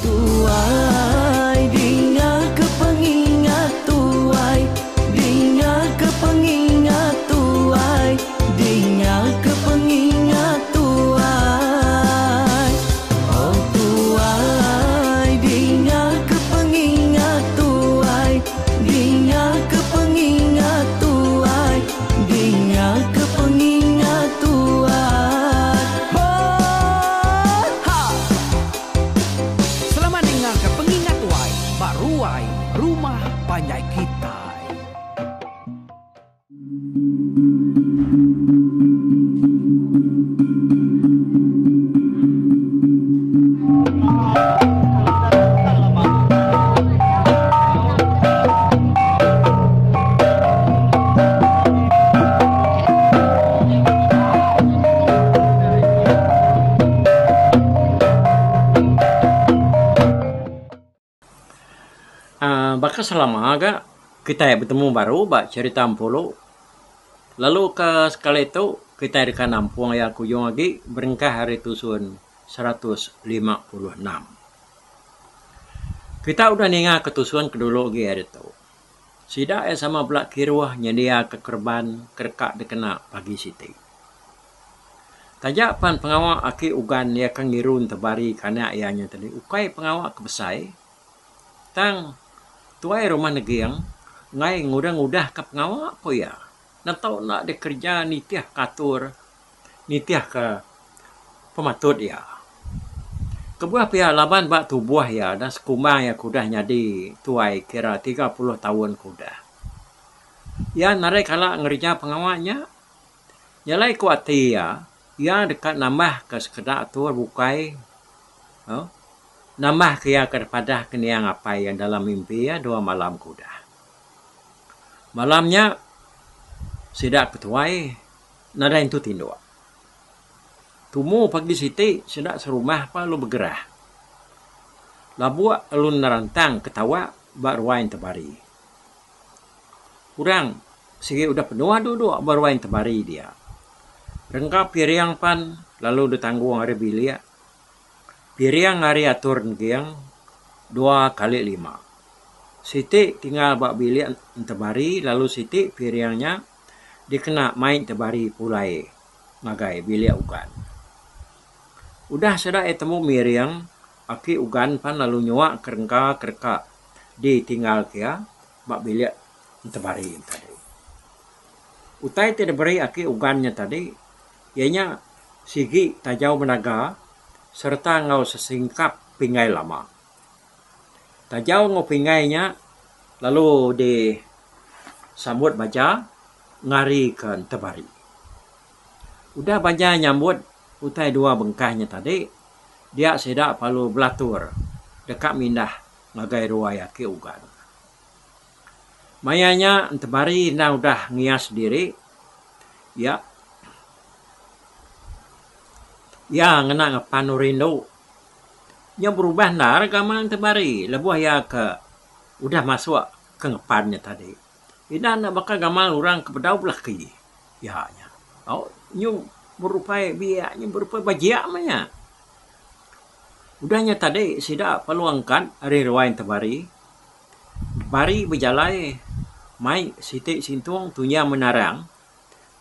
Tuai dinga ke pengingat tuai dinga ke pengingat tuai dinga ke pengingat tuai Oh tuai dinga ke pengingat tuai dinga ke pengingat tuai dinga ke pengingat tuai Ho ha. Selamat ninga ke pengingat tuai ba ruai rumah panjai kitai. Aaa baka selama ga kitai betemu baru ba cherita Empulu lalu ke sekali tu kitai deka nampung iya ke ujung agi berengkah ari tusun 156. Kita udah ninga ke tusun ke dulu agi ari tu. Sida iya sama bela kiruh nyendiaka kereban ke deka dikena pagi siti. Taja pan pengawa aki Ugan iya ke ngirun tebari ke anak iya nya tadi ukai pengawa ke besai tang tuai rumah Neging enggai ngudah-ngudahka pengawa ku iya. Neto enda dikereja nitihka atur nitihka pematut iya. Kebuah pia laban ba tubuh iya dah sekumbang iya ke udah nyadi tuai kira 30 taun ke udah. Iya nadai kala ngereja pengawa nya. Nya alai ku ati iya, iya deka nambahka sekeda atur bukai uhh nambahka iya ke dipadah ke niang apai iya dalam mimpi iya dua malam ke udah. Malam nya sida ke tuai nadai entu tinduk. Tumu pagi siti sida serumah pa lalu begerah. Labuk lalu nerantang ketawa ba ruai Entebari. Orang sigi udah penuh duduk ba ruai Entebari dia. Rengka piring pan lalu ditanggung ari bilik. Piring ari atur Neging dua kali lima. Siti tinggal ba bilik Entebari lalu siti piring nya dikena mai Entebari pulai ngagai bilik Ugan. Udah sida iya temu miring, aki Ugan pan lalu nyua ke rengka ke deka ditinggalka iya ba bilik Entebari nya tadi. Utai ti diberi aki Ugan nya tadi iya nya sigi tajau menaga sereta enggau sesingkap pinggai lama. Tajau enggau pinggai nya lalu di sambut baja ngarika Entebari. Udah baja nyambut utai dua bengkah nya tadi, dia sida perlu belatur deka mindah ngagai ruai aki Ugan. Maya nya Entebari endang udah ngias diri iya iya ngena ngepan rindu. Nya berubah endar gamal Entebari lebuh iya ke udah masuk ke ngepan nya tadi. Ida enda baka gamal orang ke bedau belaki iya nya. Au nyu berupai biak nyu berupai bajik meh nya. Udah nya tadi sida perlu angkat ari ruai Entebari. Entebari bejalai mai siti sintung tunjang menarang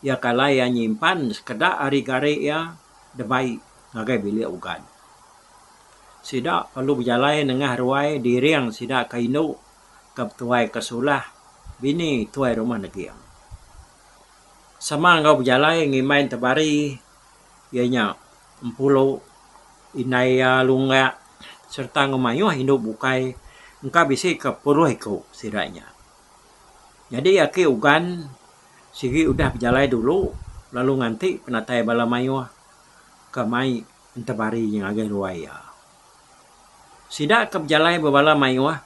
iya ke alai iya nyimpan sekeda ari gari iya debai ngagai bilik ugan. Sida perlu bejalai nengah ruai diring sida ke indu ke betuai ke sulah bini tuai rumah Neging. Sama enggau bejalai ngimbai Tebari iya nya Empulu, indai iya Lunggak sereta enggau mayuh indu bukai engka bisi ke puluh iku sida nya. Nyadi aki Ugan sigi udah bejalai dulu lalu nganti penatai bala mayuh ke mai Entebari ngagai ruai iya. Sida ke bejalai bebala mayuh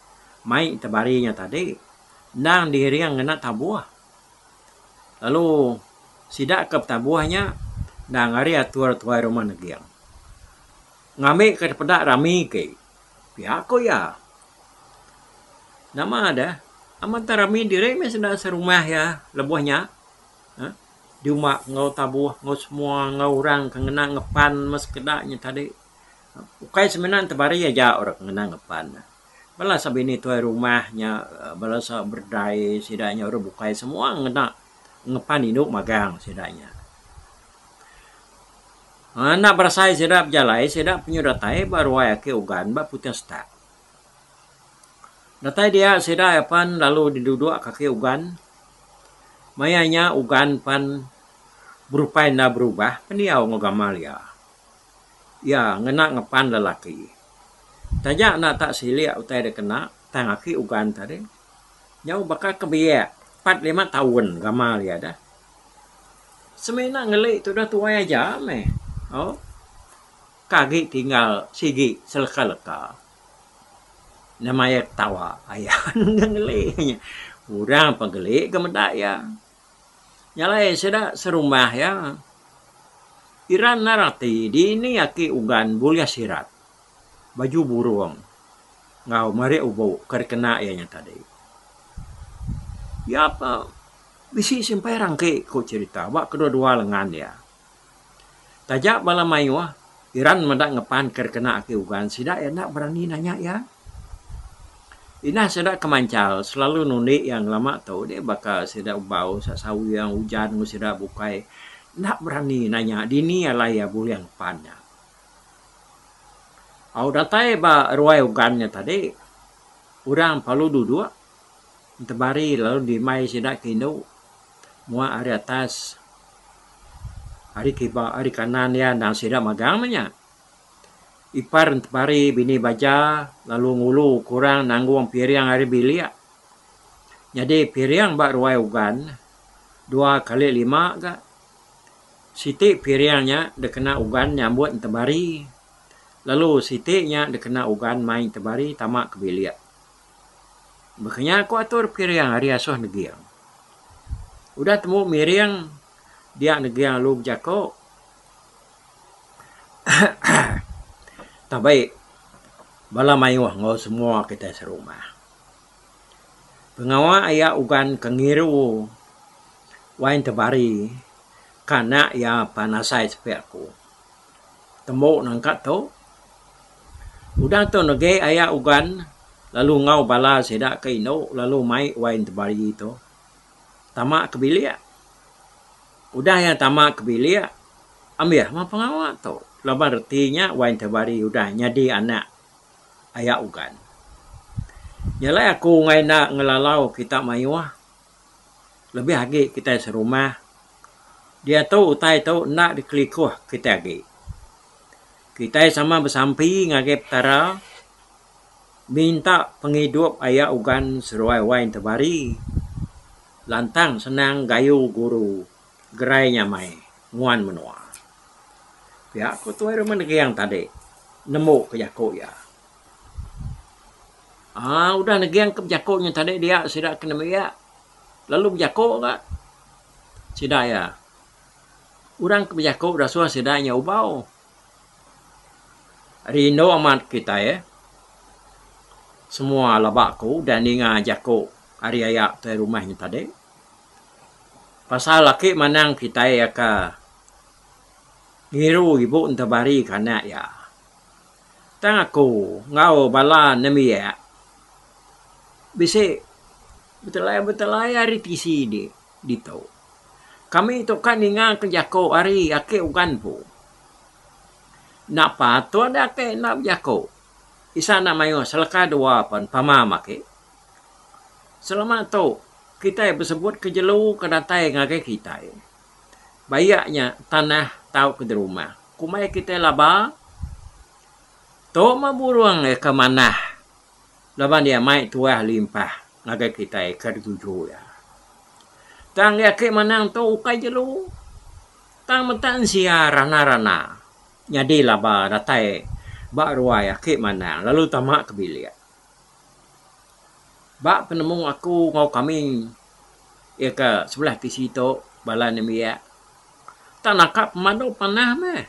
mai Entebari nya tadi endang diiring ngena tabuh. Lalu sida ke betabuh nya endang ari atur tuai rumah Neging. Ngambi ke dipeda rami ke pia ku iya. Nama deh amat te rami diri meh sida serumah iya lebuh nya. Diuma enggau tabuh enggau semua enggau orang ke ngena ngepan meh sekeda nya tadi. Ukai semina tebari aja orang ke ngena ngepan. Bala sa bini tuai rumah nya bala sa berdai sida nya orang bukai semua ngena ngepan indu magang sida nya. Enda berasai sida bejalai sida penyu datai ba ruai ake ugan ba puting setak. Datai dia sida iya pan lalu diduduk kaki ugan. Maya nya ugan pan berupai enda berubah pendiau enggau gamal iya. Iya ngena ngepan lelaki. Taja enda tak silik utai dikena tang aki ugan tadi nyau baka ke biak 45 taun gamal iya dah. Semina ngeli tudah tuai aja meh. Au ka agi tinggal sigi seleka-leka. Nama iya ketawa ayan ga ngeli nya. Orang pun geli ga meda iya. Nya alai sida serumah iya Iran enda rati dini aki ugan bulih sirat baju burung enggau meri ubu ke dikena iya nya tadi. Iya pa bisi simpai rangki ku cherita ba kedua-dua lengan iya. Taja bala mayuh Iran meda ngepan ke dikena aki ugan sida iya enda berani nanya iya. Inah sida ke manchal selalu nundi iya ngelama tu deh baka sida ubau, sida sawing, ujan enggau sida bukai enda berani nanya dini alai iya bulih ngepan nya. Au datai ba ruai ugan nya tadi orang perlu duduk tebari lalu dimai sida ke indu muak ari atas ari kiba ari kanan iya endang sida magang meh nya. Ipar Entepari bini Baja lalu ngulu kurang nanggung piring ari bilik. Nyadi piring ba ruai ugan 2x5 ga. Siti piring nya dikena ugan nyambut Entebari lalu siti nya dikena ugan mai Entebari tama ke bilik. Baka nya ku atur piring ari asuh neging. Udah tembu miring dia neging lalu bejaku. Tabai bala mayuh enggau semua kitai serumah. Pengawa iya ugan ke ngiru wain tebari ke anak iya pan asai sepi aku. Tembu nangka tu, udah tu negi aya ugan lalu enggau bala sida ke indu lalu mai wain tebari tu tama ke bilik. Udah iya tama ke bilik, ambih meh pengawa tu laban reti nya Wan Tebari udah nyadi anak aya Ugan. Nya alai aku enggai enda ngelalau kita mayuh lebih agi kitai serumah diatu utai tu enda dikelikuh kitai agi. Kitai sama besampi ngagai Petara minta pengidup aya Ugan seruai Wan Tebari. Lantang senang gayu guru gerai nyamai nguan menua. Pia ku tuai rumah neging tadi nemu ke jaku iya. Aaa udah neging ke bejaku nya tadi dia sida ke nembiak lalu bejaku ga sida iya. Orang ke bejaku dasuh sida nya ubau. Rindu amat kitai semua laba ku udah ninga jaku ari aya tuai rumah nya tadi. Pasal aki manang kitai aka ngiru ibu entebari ke anak iya. Tang aku enggau bala nembiak bisi betelai-betelai ari tisi ditu. Kami tu ka ninga ke jaku ari aki ugan empu. Enda patut ake enda bejaku. Isa enda mayuh seleka dua pen pama maki. Selama tu kitai besebut ke jelu ke datai ngagai kitai. Bayak nya tanah tauka derumah. Kumbai kitai laba tu meh burung ke manah laban iya mai tuah limpah ngagai kitai ke dituju iya. Tang iya ake manang tu ukai jelu tang meta ensia rana-rana nyadi laba datai ba ruai ake manang lalu tama ke bilik. Ba penemu aku enggau kami iya ke sebelah tisi tu bala nembiak tang naka pemadu panah meh.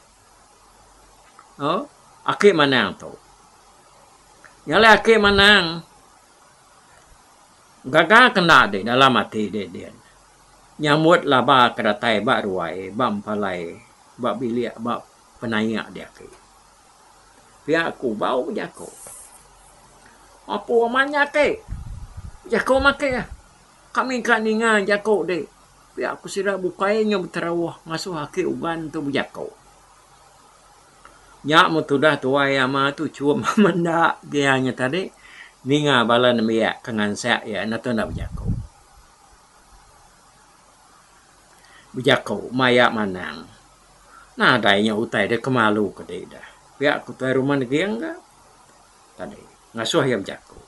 Au ake manang tu. Nya alai ake manang gaga kenda deh dalam ati deh din. Nyambut laba ke datai ba ruai, ba empalai, ba bilik, ba penaik deh ake. Pia ku Bau bejaku. Apu amat nya ati. Jaku mati. Kami ka ninga jaku di. Pia ku sida bukai nyau beterauh ngasuh aki ugan tu bejaku. Nya meh tudah tuai ama tu chum menda gia nya tadi ninga bala nembiak ke ngansak iya enda tau enda bejaku. Bejaku maya manang. Nadai nya utai deh kemalu ke deh dah. Pia ku tuai rumah neging ga tadi ngasuh iya bejaku.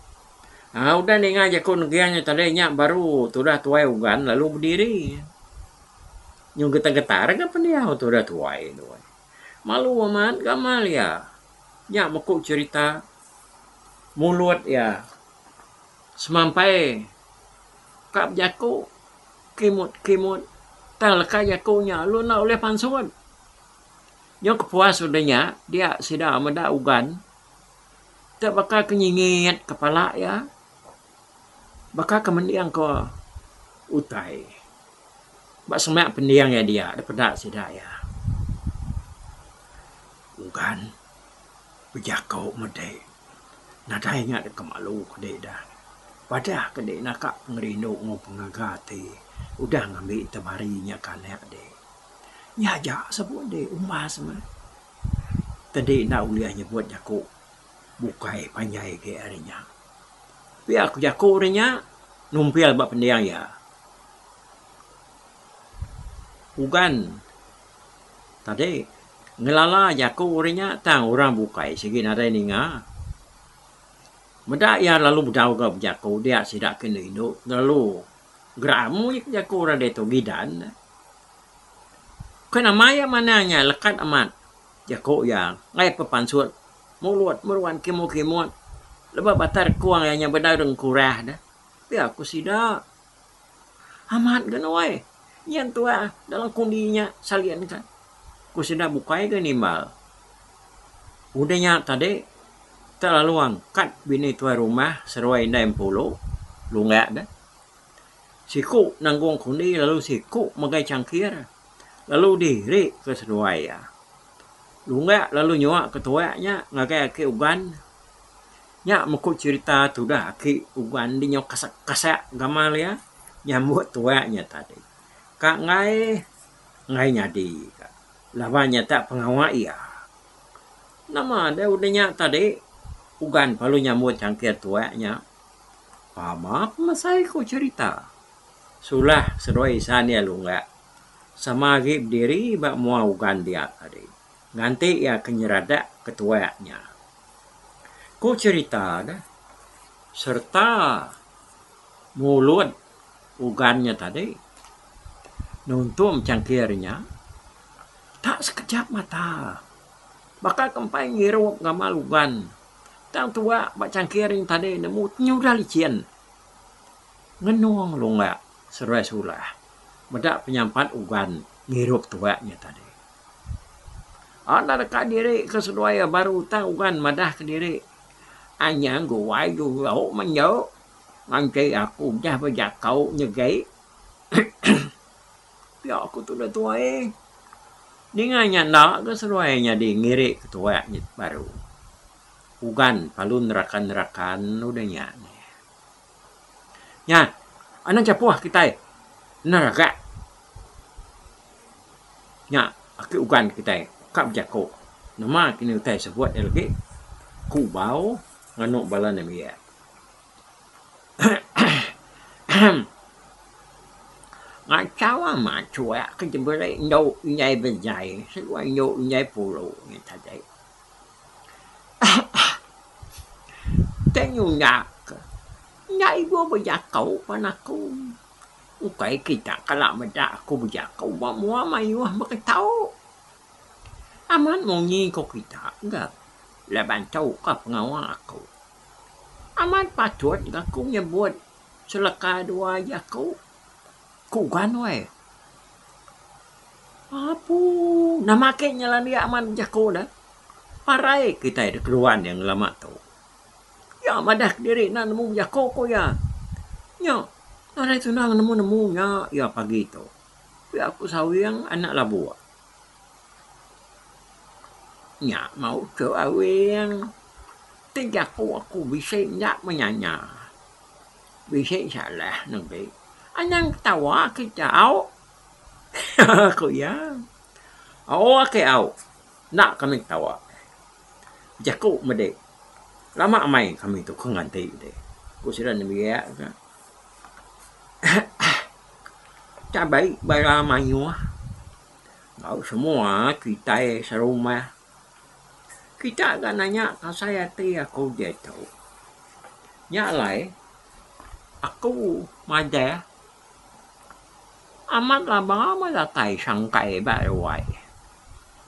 Aaa udah ninga jaku neging nya tadi nya baru tudah tuai ugan lalu bediri. Nyau getar-getar ga pendiau tudah tuai tu. Malu amat gamal iya. Nya meku cherita mulut iya semampai ka bejaku. Kimut-kimut tang leka jaku nya lalu enda ulih pansut. Nyau kepuas udah nya dia sida meda ugan te baka ke nyingit kepala iya baka ke mending ke utai ba semak pending iya dia da peda sida iya. Ugan bejaku mede. Nadai nya deka malu ke dek dah. Padah ke dek naka pengerindu enggau pengaga ati udah ngambi tebari nya ke anak dek. Nya aja sebut dek umbas meh. Tedi enda ulih nyebut jaku bukai panjai agi ari nya. Pia ku jaku ari nya numpil ba pending iya. Ugan tadi ngelala jaku ari nya tang orang bukai sigi nadai ninga. Meda iya lalu bedau ga bejaku dia sida ke indu-indu lalu geram jaku orang ditu gidan. Bukai nama iya manang nya lekat amat jaku iya enggai pepansut mulut meruan kimu-kimut lebuh batar rekung iya nya bedau dengkurah deh. Pia ku sida. Amat ga nuai. Nyin tuah dalam kundi nya salin ka. Ku sida bukai ga nimbal. Udah nya tadi te lalu angkat bini tuai rumah seruai indai empulu lunggak deh. Siku nanggung kundi lalu siku megai changkir lalu diri ke seduai iya. Lunggak lalu nyua ke tuak nya ngagai aki ugan. Nya meh ku cherita tudah aki ugan di nyau kasak-kasak gamal iya nyambut tuak nya tadi. Ka enggai, enggai nyadi ka laban nya tak pengawa iya. Nama deh udah nya tadi ugan perlu nyambut changkir tuak nya. Pama pemesai ku cherita. Sulah seduai isan iya lunggak sama agi bediri ba mua ugan dia tadi nganti iya ke nyeradak ke tuak nya. Ku cherita ne, sereta mulut ugan nya tadi nuntung changkir nya tak sekejap mata baka ke empai ngirup gamal ugan tang tuak ba changkir nya tadi nemu nyudah licin ngenung lunga seruai sulah meda penyampat ugan ngirup tuak nya tadi. Enda deka diri ke seduai iya baru tang ugan madah ke diri. Anyang guai dulu menyu nganti aku udah bejaku nyegi. Pia ku tudah tuai. Ninga nya enda ga seduai nyadi ngiri ke tuak nya baru. Ugan parlu nerakan-nerakan udah nya. Nya anang chapuh kitai enda ragak. Nya ake ugan kitai ka bejaku nama kini utai sebut iya legi ku bau nganu bala nembiak. Ngachau amat chuak ke diberi endu indai bejai seduai endu indai pulu nya tadi. Tei nyunda ke enda ibuh bejaku pan aku. Ukai kita kala meda aku bejaku ba mua mayuh baka tau. Amat munyi ko kita ga laban tu ka pengawa aku. Amat patut ga aku nyebut seleka dua jaku, ku Gan weh. Apu nama ake nyelandik amat bejaku deh. Parai kitai da keluan iya ngelama tu. Iya madah kediri enda nemu bejaku ku iya. Nya nadai tunang nemu-nemu nya iya pagi tu. Pia ku Sawing anak Labuk. Nya mau ke awing. Ti jaku aku bisi enda menyanya. Bisi salah negi. Anang ketawa kita au. Ku iya. Au ake au. Enda kami ketawa. Jaku medi. Lama amai kami tu ke nganti deh. Ku sida nembiak ka. Tabai bala mayuh. Enggau semua kitai serumah. Kita ga nanya pasal ati aku diatu. Nya alai aku madah amat laba meh datai sangkai ba ruai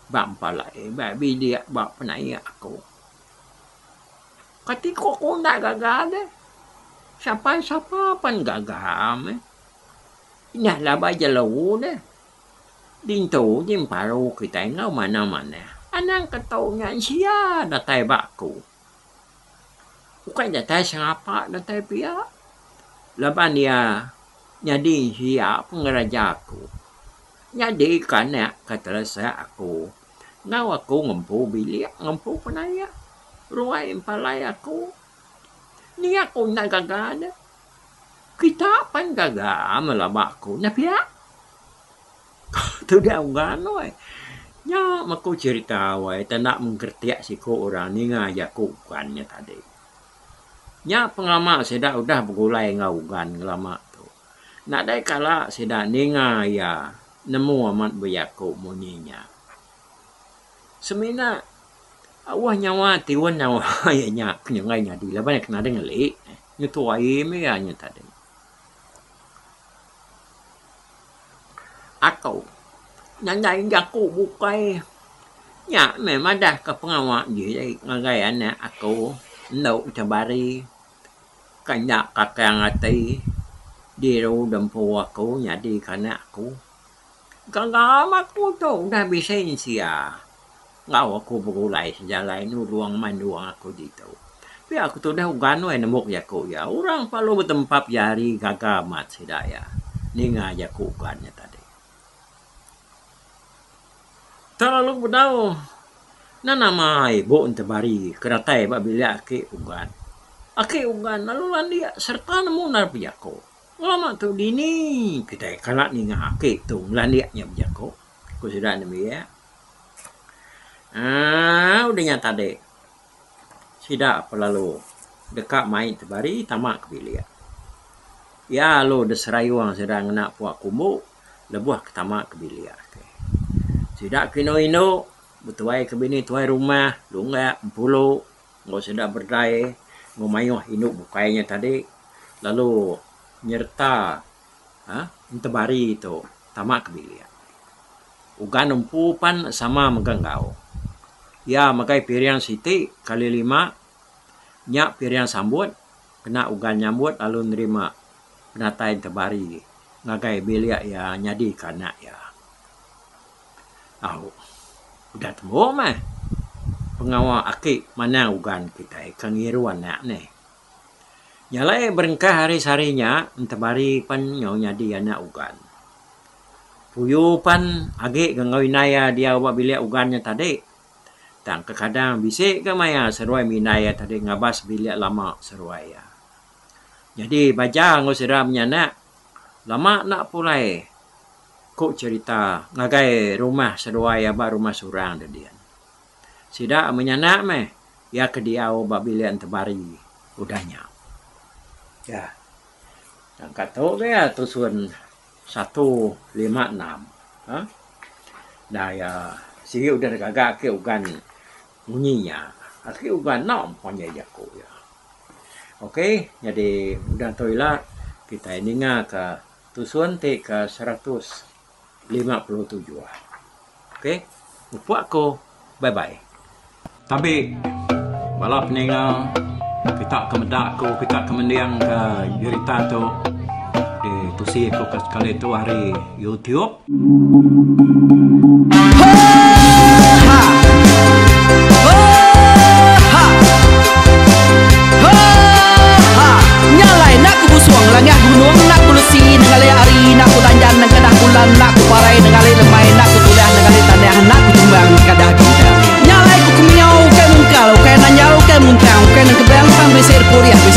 ba empalai ba bilik ba penaik aku. Kati ku aku enda gaga deh. Sapa sapa pan gaga meh. Nya laba jelu deh. Dintu ji emparu kitai enggau manah-manah. Anang ke tau nya ensia datai ba aku. Ukai datai sengapa datai pia. Laban iya nyadi ensia pengeraja aku. Nyadi ke anak ke telesak aku enggau aku ngempu bilik ngempu penaik ruai empalai aku. Ni aku enda gaga ne. Kita pan gaga melaba aku nya pia. Tudah ugan weh. Nya meh ku cherita weh tanda mengkeritik siku orang ninga jaku ugan nya tadi. Nya pengelama sida udah begulai enggau ugan ngelama tu. Nadai kala sida ninga iya nemu amat bejaku munyi nya. Semina Awah nyawa tiun nyawa iya nya ke nyenggai nyadi laban iya ke nadai ngeli ngetuai meh iya nya tadi. Aku nadai jaku bukai nya meh madah ka pengawa diri ngagai anak aku endo tebari ka enda kakang ati diru dempu aku nyadi ka anak aku. Gaga aku tu udah bisi ensia. Enggau aku begulai sejalai nulung mandung aku ditu. Pia ku tudah ugan weh nembuk jaku iya. Orang perlu betempap jari gaga amat sida iya ninga jaku ugan nya tadi. Tau lalu bedau ne nama ibu Entebari ke datai ba bilik aki ugan. Aki ugan lalu landik sereta nemu enda bejaku. Ngelama tu dini kitai kala ninga aki tu ngelandik nya bejaku, ku sida nembiak. Aaa udah nya tadi sida pelalu deka mai tebari tama ke bilik. Iya lalu diserayung sida ngena pua kumbu lebuh ke tama ke bilik. Sida ke indu-indu betuai ke bini tuai rumah lunggak empulu enggau sida berdai enggau mayuh indu bukai nya tadi lalu nyereta aaa entebari tu tama ke bilik. Ugan empu pan sama mega enggau. Iya megai piring siti kali lima nya piring sambut kena ugan nyambut lalu nerima penatai tebari ngagai bilik iya nyadi ke anak iya. Au udah tembu meh pengawa aki manang ugan kitai ke ngiru anak neh. Nya alai berengkah ari sehari nya Entebari pan nyau nyadi anak ugan. Puyu pan agi ga enggau indai iya diau ba bilik ugan nya tadi. Tang kekadang bisi ga maya seruai mindai iya tadi ngabas bilik lama seruai iya. Nyadi baja enggau sida menyanak lama enda pulai ku cherita ngagai rumah seduai iya ba rumah surang dedin. Sida menyanak meh iya ke diau ba bilik entebari udah nya. Ya. Tangka tu ga tusun 156 ha. Dah iya sigi udah digaga ake ugan munyi nya. Ake ugan enda panjai jaku iya. Okey nyadi udah tu ila kitai ninga ka tusun ti ka 157. Okey mupuk aku bye bye. Tabi bala peninga kita ke meda aku kita ke mending ka jerita tu di tusi aku ke sekali tu ari YouTube.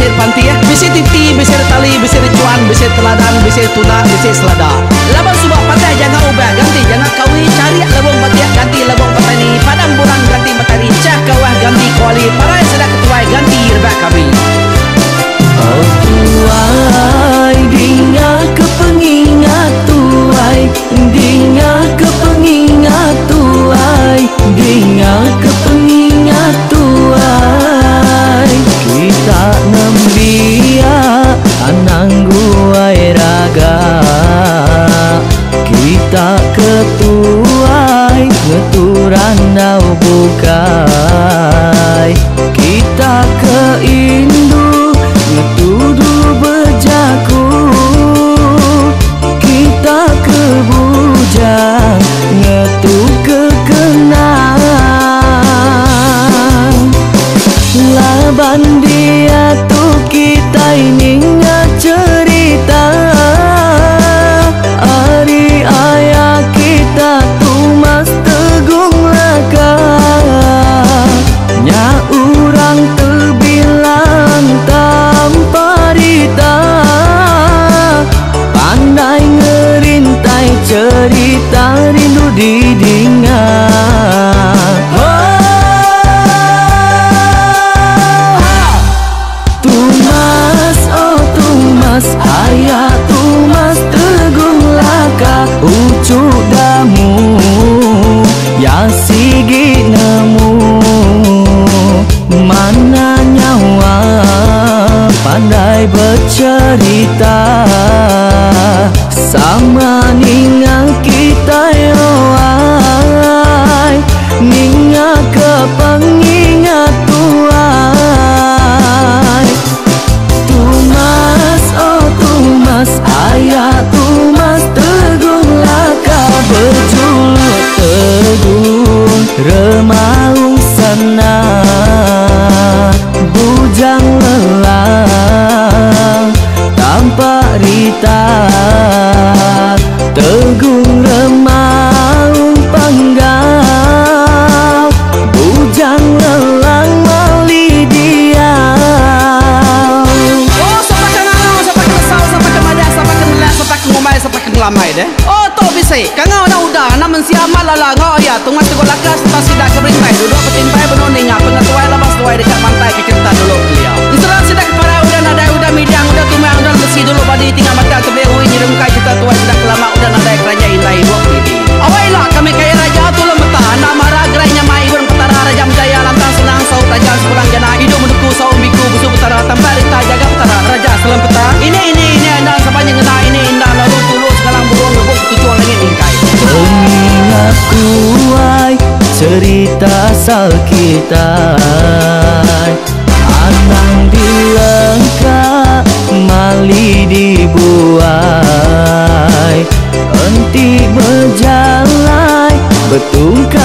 bisi pantih, bisi titi, bisi tali, bisi chuan, bisi teladan, bisi tuna, bisi selada. Laban suba patah janga ubah ganti janga kawi, cariak lebong batiak ganti lebong petani, padang bulan ganti matahari, cah kawah ganti kuali, parai sida ketuai ganti rebak kami. Oh tuai, dinga ke pengingat tuai, dinga ke pengingat tuai, dinga ke pengingat tuai. Kita nembiak anang guai raga, kita ketuai ngetu randau bukai, kita ke indu ngetu dulu bejaku, kita ke bujang ngetu ke kenang. Laban dia tu kita ninga cerita ari ayah kita Tumas Tegung Laka, nya urang terbilang tanpa rita, pandai ngerintai cerita rindu didinga. Tumas, oh Tumas, ayah Tumas Tegung Laka, ucu damu ya sigi nemu, mana nyawa pandai bercerita, sama ninga kita yoai, ninga ke pengingat tuai. Tumas, oh Tumas, ayah Tumas Tegung Laka, berjuluk Tegung Remaung sana, bujang lelang tanpa rita, Tegung Remaung Panggau, bujang lelang mali diau. Oh, sampai ke ngangau, sampai ke lesau, sampai ke madah, sampai ke nelak, sampai ke ngumbai, sampai ke ngelamai deh. Oh, tu bisi. Kangau na udah, na mensia amat lala ngau ya. Tungas Teguh Laka serta sidak ke berintai, duduk bertimpai penuh ninga pengetuai labas tuai dekat pantai ke cerita dulu beliau. Inseran sidak kepada udah nadai udah midang udah tumang udah besi dulu badi tinggal mata tebel ui nyerengkai cerita tuai sidak kelama udah nadai kerajaan indai ibu pidi. Awailah kami kaya raja tulung meta, anak marah gerai nyamai urang petara raja menjaya lantang senang saut raja sepulang jana hidup menduku saum biku busu petara tanpa rita jaga petara raja selam peta. Ini ini ini anda sepanjang ngena ini indah lalu tulus galang burung rebuk tujuan langit mingkai. Pengingat tuai cerita asal kita, anang dilengkap mali dibuai, enti berjalai betungkat